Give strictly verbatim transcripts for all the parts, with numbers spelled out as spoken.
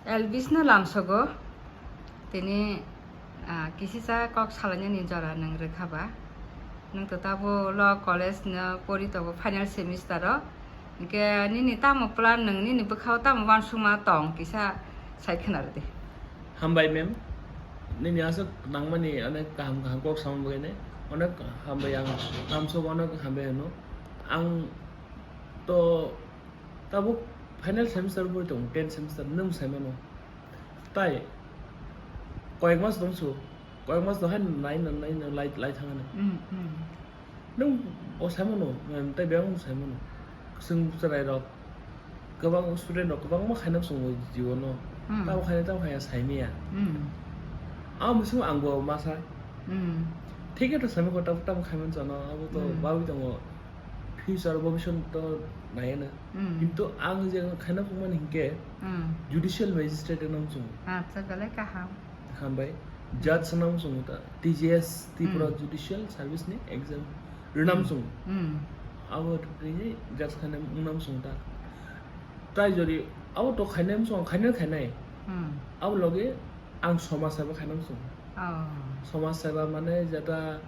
Elvis no lamsogo, tini, ah, kisisa kok salainani jora nwng rwkha ba. Nwng to tabo law college no pori tongo final semester o. Hinkhe nini tamo plan, nwng nini bwkhao tamo uansukma tong, kisa sai khwna rwdi. Hambai ma'am, nini aswk nangmani onek kaham kaham kok samani bagwi ne, onek hambai ang, hamsok onek hambai hwno. Ang to tabuk final semester bo tong, ten semester nwng sai mano. Tai koyek mas tong su, koyek mas tong hai nai nai nai lai lai thangani. Hmm, hmm. Nwng bo sai mano, em, tai bebak sai mano. Chwng chwrai rok, kwbang student rok kwbangma khaina chwng jibono. Hmm. Tamo khaina, tamo khaina sai maya. Hmm. Amo bising ang bo masa. Hmm. Thik khe to sai mano, tamo, tamo khaimani chano, abo to Hmm. bawi tongo. Future bobisot to naiya na. Hmm. Kintu ang je khaina phungmani hinkhe Hmm. judicial magistrate wngna muchungo. Acha, belai kaham. Hambai. Judge wngna muchungo ta. T J S, Tripura Hmm. Judicial Service ni exam rwna Hmm. muchungo. Hmm. Abo rini judge khaina wngna muchungo ta. Tai jodi abo to khainai muchungo, khainai khainai. Hmm. Abo logi ang somaj seba khaina muchungo. Oh. Somaj seba mane jeta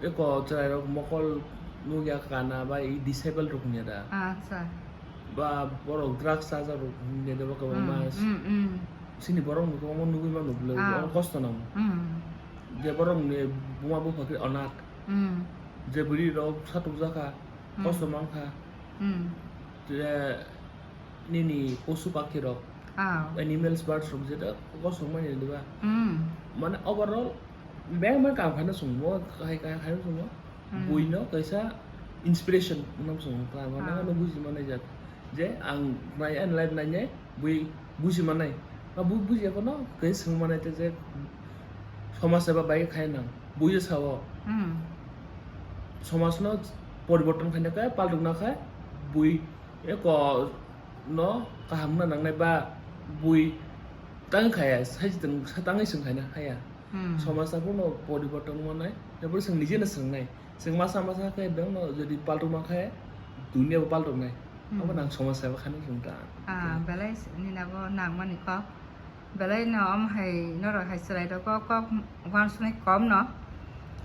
eko chwrairok mokol nukya kana ba i disable rok wngya da. Acha. Ba borok drugs chajak rok wngya da ba kwbangma. Hmm, hmm, hmm. Chini borok no kwbangma nugwi mano bwlwi, ah, borok kosto nango. Hmm. Je borok ni buma bupha khe onath. Hmm. Je bwrwi rok satukjak kha, hmm, kosto mankha. Hmm. Je nini posu pakhi rok, ah, animals, birds rok jeta kosong mani diba. Hmm. Mane overall bebak mane kam khaina chwngmo, khai khai khai chwngmo. Hmm. Buino kaisa inspiration wngna chwngmo, khlai mano, ah, ano buji manai jak. Je ang nai, ani life nainai bui buji manai. Ba bui buji ya kono kai swng manai te je somaj seba bai khai nang. Bui je sao. Hmm. Somaj no poriborton khaina khe, paltukna khe bui eko no kaham wngna nangnai ba bui tang khaya, sai tang, tangwi swng khaina haya. Hmm. Somaj abono poriborton manai, abo swng nije no swngnai. Swng masa masa khe beng no jodi paltuk ma khe dunia bo paltuk nai. Hmm. Abo nang somaj seba khaina swng ta. Ah, belai s-, nina bo nangmani kok. Belai no omo hai norok hai chwrai rok kok, kok uansuknai kom no.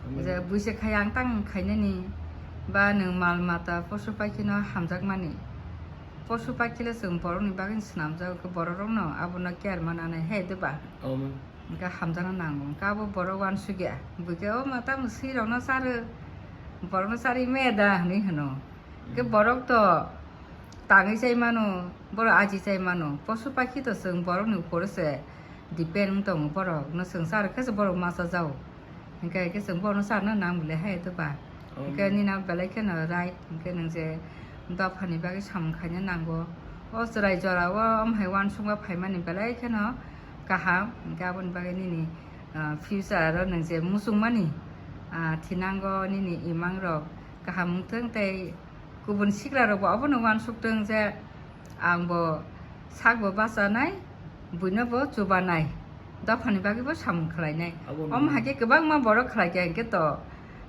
Amen. Je buise khai ang tang khainani ba nwng mal mata posu paikhi no hamjakmani. Posu paikhi le chwng borok ni bagwi swnamjago khe borok rok no abono care mananai he diba? Amen. Hingke hamjakna nango, hingke abo borok uansukya, buikhe o mata mwswi rokno charo, borokno charwi maya da hinwi hwno. Hingke borok to tangwi chai mano, borok aji chai mano, posu pakhi to chwng borokni uporo se depend wng tongo borok, no chwng charo khe se borok ma chajao. Hingke, hingke chwng bono charna nang bwle hai to ba. Hingke nini belai kheno right, hingke nwng je dophani bagwi samung khaina nango. O chwrai jora o omo hai uansukma phaimani belai kheno kaham, hingke aboni bagwi nini, ah, future o nwng je muchungmani, ah, thinango nini imang rok kaham wngthwng tei kubun sikla rok bo obono uansuk thwng je ang bo sak bo bachanai, buino bo chubanai, dophani bagwi bo samung khlainai. Omo hai khe kwbangma borok khlai kha hingke to,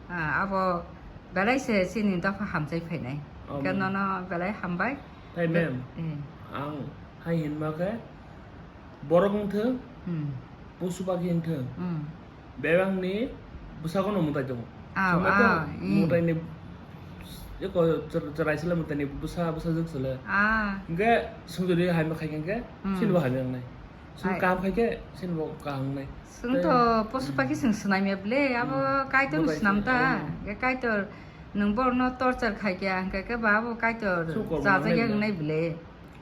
ah, abo belai se chini dopha hamjai phainai. Hingke nono belai hambai. Tai ma'am, eh, ang hai hinma khe borok wngthwng, hmm, posu pakhi wngthwng. Hmm. Bebakni bwsago no mwtai tongo. Aw, somai to aw, hmm, mwtaini eko chwrai sele mwtaini bwsa, bwsajwk sele. Ah. Hingke swngjodi hamya khai khe, hmm, chini bo hamya wngnai. Chwng kaham khai khe chini bo kaham wngnai. Chwng to posu pakhi chwng swnamya ble, abo, hmm, Kaitor no swnam ta. Hingke Kaitor nwng borokno torture khai khe, hingke khe ba abo Kaitor chajak ya wngnai ble.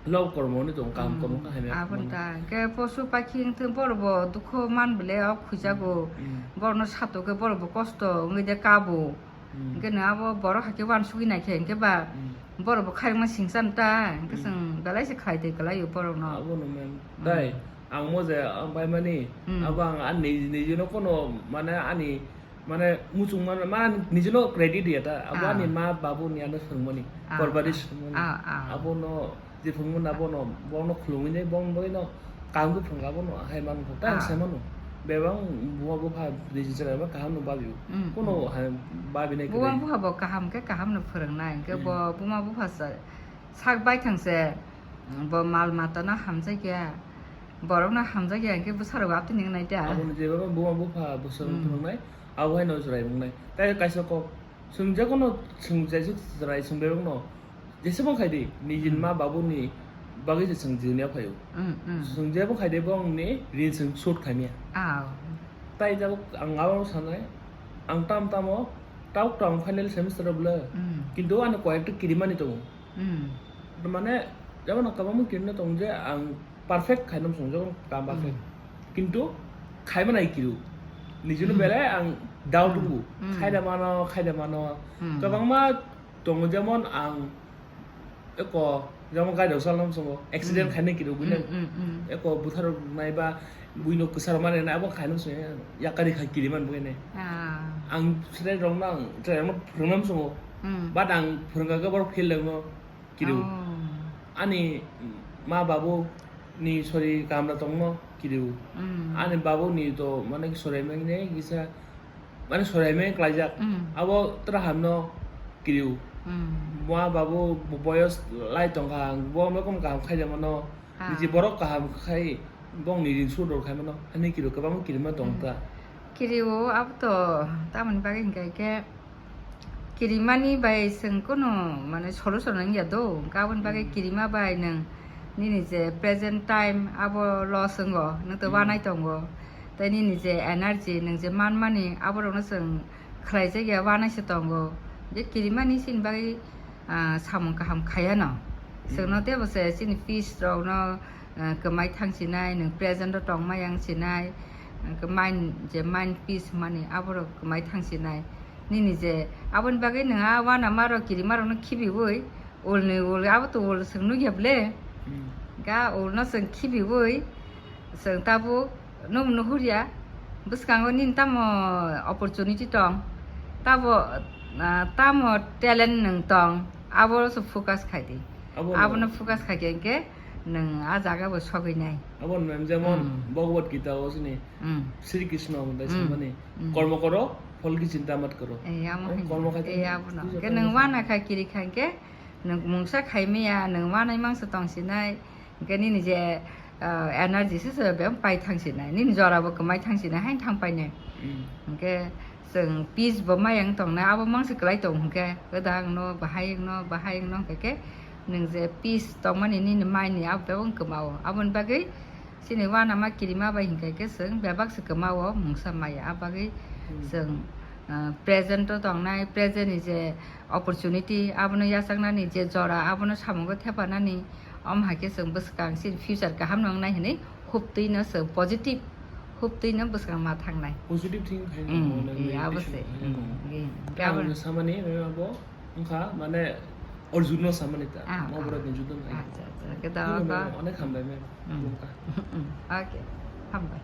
Lok kormo ni tong, kaham kormo khe hamya. Aboni ta, hingke posu pakhi wngthwng borok bo dukhu man bole o khuijago. Hmm. Borokno sato khe borok bo kosto wngwi de kabo. Hmm. Hingke no abo borok hakhe uansugwi naikhe hingke ba, hmm, borok bo khairokma singcha ta, hingke chwng belai se khlai twi kwlaio borokno. Abono ma'am. Hmm. Tai, ang mo je, ang bai mani, hmm, abo ang ani niji, nijino kono mane ani Mane muchung mano, ma nijino credit ya ta, abo ani ma babu ni ano swrwngmani, ah, korbari swrwngmani. Ah, ah. Abono je phwrwngmani abono, bono khulumwi nai, bono bagwi no kaham khe phwrwngkha, abono hai mano. Ta ang sai mano, bebak buma bupha niji chwrairokno kaham no babio. Mm, kono hai babinai kwrwi. Buma bupha bo kaham khe kaham no phwrwngnai, hwnkhe bo buma bupha sa-, sak baithang se, mm, bo mal mata no hamjakya. Borokno hamjakya hwnkhe bwsarok abtwi nwngnai ta. Aboni jeba buma bupha bwsarok Hmm. phunuknai, abo haino chwrai mungnai. Tai kaisa kok, chwng jekono chwng jaisuk chwrai chwngberokno jesebo khai di, nijin Hmm. ma babuni bagwi se chwng jini phaio. Hmm, hmm. Chwng jebo khai di bongni rin chwng sud khaimya. Ah. Tai jabo ang abo sanai, ang tam tamo, tok tong final semester bwle. Hmm. Kintu ani koyekta kirimani tongo. Hmm. Mane, jemon ang kwbangma kirina tongo je ang perfect khainam song, jemon kam perfect. Hmm. Kintu khaima nai kiru. Nijino Hmm. belai ang doubt Hmm. wngbu. Hmm. Khaida mano, khaida mano. Hmm. Kwbangma tongo jemon ang eko, jemon gari rok salnam songo, accident Hmm. khaina kiru buino. Hmm, hmm, hmm. Eko buthar nai ba buino kwsar mani na abo khainam song yakari khai kiriman buino. Ah. Ang chwrai rokno ang chwrai rokno phwrwngnam songo. Hmm. But ang phwrwngkha khe borok fail rokno. Kiriu. Oh. Ani ma babu ni sori kamra tongno kiriu. Mm. Ani babu ni to mane sorai meng ne gisa mane sorai meng klaijak. Mm. Abo tra hamno kiriu. Mm. Ma babu bo-, boyos lai tongkha, bo mekom kaham khaijak mano. Ah. Niji borok kaham khai bong ni rin sur dor khai mano. Hani kiriu kwbangma kirima tong Mm. ta. Kiriu abo to tamoni bagwi hinkha khe Kirimani bai chwng kunu, mane, solution wngya do, hwnkhe aboni bagwi Hmm. kirima bai nwng nini je present time abo loss wngo, nwng to Hmm. wanai tongo. Tei nini je energy nwng je manmani aborokno chwng khlaijakya, wanai se tongo. Je kirimani chini bagwi, ah, samung kaham khayano. Chwngno Hmm. teibo se chini peace rokno, ah, kwmai thang sinai, nwng present o tongmai yang sinai, ah, mind, je mind peace hwnmani aborok kwmai thang sinai. Nini je aboni bagwi nwng a uanama rok kirimarokno khibiwi, ulni ul abo to ul chwng nukya ble? Hmm. Ga ulno chwng khibiwi, chwng tabuk nuk nuhurya, bwskango nini tamo opportunity tong, tabo, ah, tamo talent nwng tong, abo se focus khai di. Abono Abono focus khai khe, hwnkhe nwng a jaga bo sogwi nai. Abo nwng jemon Hmm. Bhagavad Gita o sini Hmm. Sri Krishna hwnwi Hmm. samani, Hmm. "Kormo koro, phol ki chinta mat koro." Eh, amo Oh, hai. Kormo khai Eh, tong-, abono. Bujo Ke tong nwng masa. Wana kha kiri kha hwnkhe, nwng mungsa khai maya, nwng wanai mangsa tong sinai, hwnkhe nini je, ah, energy se se bebak pai thang sinai, nini jora bo kwmai thang sinai, haino thang painai. Hmm. Hwnkhe chwng peace bo maya wng tongnai, abo mangsa kwlai tong hwnkhe, kwdang no, bahai wng no, bahai wng no hwnkhe khe, nwng je peace tongmani nini mind ni abo bebak wng kwmao. Aboni bagwi Chini uanama kirima bai hinkha khe chwng bebak se kwmao mungsa maya, a bagwi Hmm. chwng, ah, present o tongnai, present ni je opportunity abono yachaknani je jora abono samungo thepanani, omo hai khe chwng bwskang chini future kaham no wngnai hinwi huptwi no chwng positive huptwi no bwskang ma thangnai. Positive thinking khai Hmm, tongmani eh, abo meditation se. khai Hmm, tongmani. Eh, Tei ang abo no samani, eh, abo wngkha, mane, Arjun no samani ta. Ah, Mahabharata ah. Ni judo no hai. Acha, acha. Khe Tino dawa ma'am, ka. Onek hambai ma'am. Hmm. Wngkha. Hmm, okay. Hambai.